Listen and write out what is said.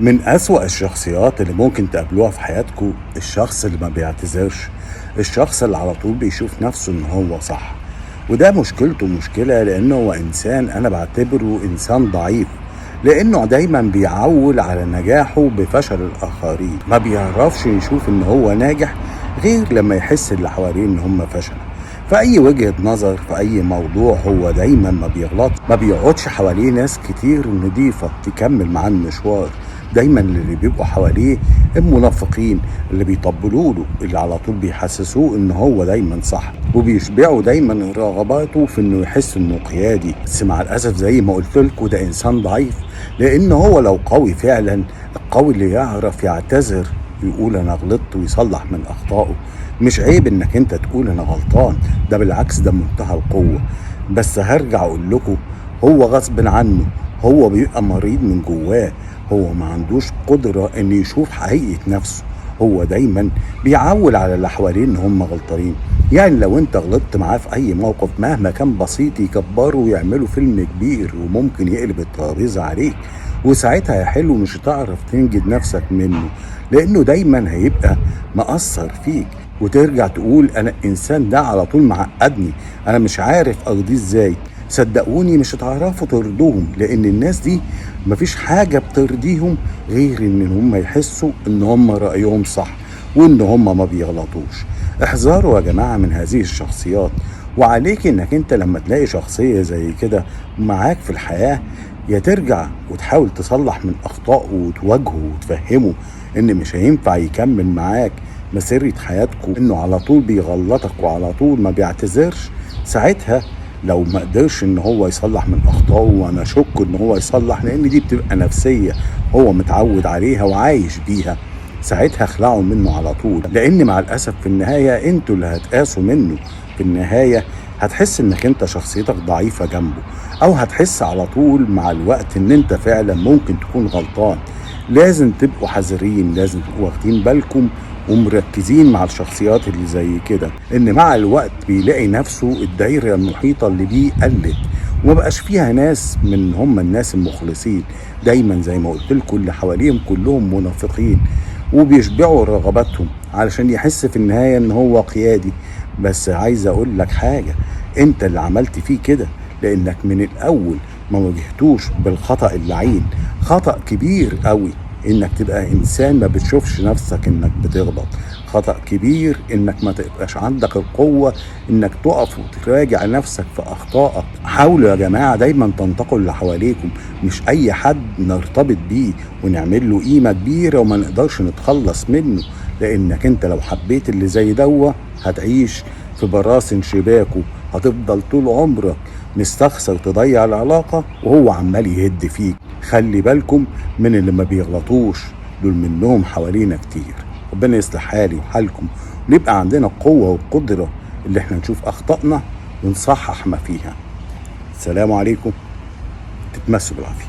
من أسوأ الشخصيات اللي ممكن تقابلوها في حياتكم الشخص اللي ما بيعتذرش، الشخص اللي على طول بيشوف نفسه ان هو صح. وده مشكلته مشكلة، لانه هو انسان انا بعتبره انسان ضعيف، لانه دايما بيعول على نجاحه بفشل الاخرين، ما بيعرفش يشوف ان هو ناجح غير لما يحس اللي حواليه ان هم فشل. في اي وجهة نظر في اي موضوع هو دايما ما بيغلط، ما بيقعدش حواليه ناس كتير نضيفة تكمل معاه المشوار. دايما اللي بيبقوا حواليه المنافقين اللي بيطبلوا له، اللي على طول بيحسسوه ان هو دايما صح، وبيشبعوا دايما رغباته في انه يحس انه قيادي. بس مع الاسف زي ما قلت لكم ده انسان ضعيف، لان هو لو قوي فعلا، القوي اللي يعرف يعتذر يقول انا غلطت ويصلح من اخطائه. مش عيب انك انت تقول انا غلطان، ده بالعكس ده منتهى القوة. بس هرجع اقول لكم هو غصب عنه، هو بيبقى مريض من جواه، هو ما عندوش قدرة ان يشوف حقيقة نفسه، هو دايما بيعول على اللي حواليه ان هم غلطانين. يعني لو انت غلطت معاه في اي موقف مهما كان بسيط يكبره ويعمله فيلم كبير، وممكن يقلب الترابيزة عليك، وساعتها يا حلو مش هتعرف تنجد نفسك منه، لانه دايما هيبقى مقصر فيك، وترجع تقول انا الانسان ده على طول معقدني، انا مش عارف ارضيه ازاي. صدقوني مش هتعرفوا ترضوهم، لان الناس دي مفيش حاجة بترضيهم غير ان هم يحسوا ان هم رأيهم صح وان هم ما بيغلطوش. احذروا يا جماعة من هذه الشخصيات، وعليك انك انت لما تلاقي شخصية زي كده معاك في الحياة يا ترجع وتحاول تصلح من اخطائه وتواجهه وتفهمه ان مش هينفع يكمل معاك مسيرة حياتكم، انه على طول بيغلطك وعلى طول ما بيعتذرش. ساعتها لو ما قدرش ان هو يصلح من اخطائه، وانا اشك ان هو يصلح لان دي بتبقى نفسية هو متعود عليها وعايش بيها، ساعتها اخلعوا منه على طول، لان مع الاسف في النهاية انتوا اللي هتقاسوا منه. في النهاية هتحس انك انت شخصيتك ضعيفة جنبه، او هتحس على طول مع الوقت ان انت فعلا ممكن تكون غلطان. لازم تبقوا حذرين، لازم تبقوا واخدين بالكم ومركزين مع الشخصيات اللي زي كده، ان مع الوقت بيلاقي نفسه الدايرة المحيطة اللي بيه قلت وما بقاش فيها ناس من هم الناس المخلصين. دايما زي ما قلت لكم اللي حواليهم كلهم منافقين وبيشبعوا رغباتهم علشان يحس في النهاية ان هو قيادي. بس عايز اقول لك حاجة، انت اللي عملت فيه كده لانك من الاول ما واجهتوش بالخطأ اللعين. خطأ كبير قوي انك تبقى انسان ما بتشوفش نفسك انك بتغلط، خطأ كبير انك ما تبقاش عندك القوة انك تقف وتراجع نفسك في اخطائك. حاولوا يا جماعة دايما تنتقوا اللي حواليكم، مش اي حد نرتبط بيه ونعمل له قيمة كبيرة وما نقدرش نتخلص منه، لانك انت لو حبيت اللي زي دوا هتعيش في براسن شباكه، هتفضل طول عمرك مستخسر تضيع العلاقة وهو عمال يهد فيك. خلي بالكم من اللي ما بيغلطوش، دول منهم حوالينا كتير. ربنا يصلح حالي وحالكم، ونبقى عندنا القوة والقدرة اللي احنا نشوف أخطائنا ونصحح ما فيها. السلام عليكم، تتمسوا بالعافية.